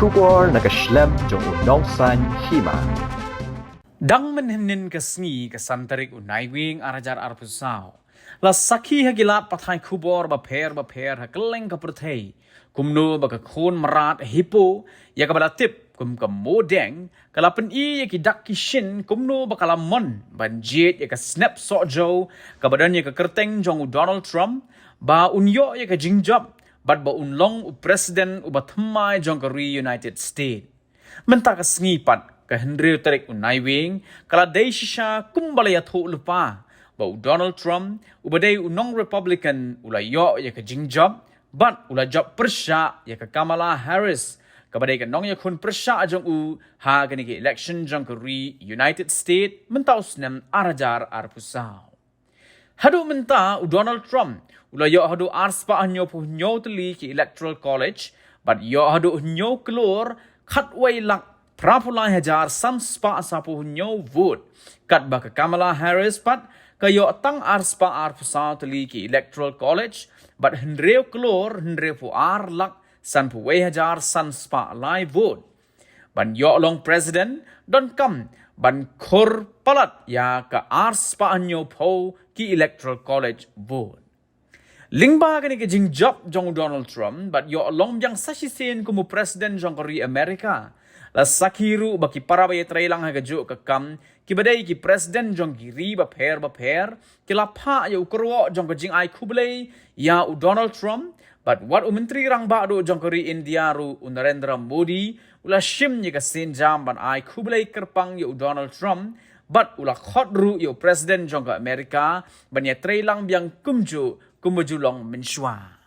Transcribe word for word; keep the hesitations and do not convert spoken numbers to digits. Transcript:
Khubor na ka shlem jong u Nongsaiñ Hima. Dang mynhynnin ka sngi ka san tarik u Naiwieng ar hajar arphew saw, la sakhi ha ki lad pathai khubor bapher bapher ha kylleng ka pyrthei kumno ba ka khun mrad Hippo, ïa kaba la tip kum ka Mo Deng, ka la pyni ïa ki dak ki shin kumno ba ka la mon ban jied ïa ka snep sohjew kaba don ïa ka kyrteng jong u Donald Trump, ba un ïoh ïa ka jingjop bad ba un long u president uba thymmai jong ka ri United States. Mynta ka sngi pat, ka hynriew tarik u Naiwieng, ka la dei shisha kumba la ïathuh lypa ba u Donald Trump, uba dei u nong Republican, u la ïoh ïa ka jingjop bad u la jop pyrshah ïa ka Kamala Harris, kaba dei ka nongïakhun pyrshah jong u ha kane ka election jong ka ri United States mynta u snem ar hajar arphew saw. Haduh mynta u Donald Trump u la ïoh haduh ar spah hynñiewphew hynñiew tylli ki Electoral College bad ïoh haduh hynñiew klur khatwei lak phraphew lai hajar san spah sawphew hynñiew vote. Katba ka Kamala Harris pat ka ïoh tang ar spah arphew saw tylli ki Electoral College bad hynriew klur hynriewphew ar lak sanphew wei hajar san spah lai vote. Ban ïoh long president, donkam ban khur palat ïa ka ar spah hynñiewphew ki Electoral College vote. Lyngba kane ka jingjop jong u Donald Trump bad ïoh long biang sa shisien kum u president jong ka ri America, la sakhi ruh ba ki para ba ïatreilang ha kajuh ka kam, kiba dei ki president jong ki ri bapher bapher, ki la phah ïa u kyrwoh jong ka jingai khublei ïa u Donald Trump, bad wat u Myntri Rangbah duh jong ka ri India ruh u Narendra Modi u la shim ïa ka sienjam ban ai khublei kyrpang ïa u Donald Trump, bad u la khot ruh ïa u president jong ka America ban ïatreilang biang kumjuh kumba ju long mynshuwa.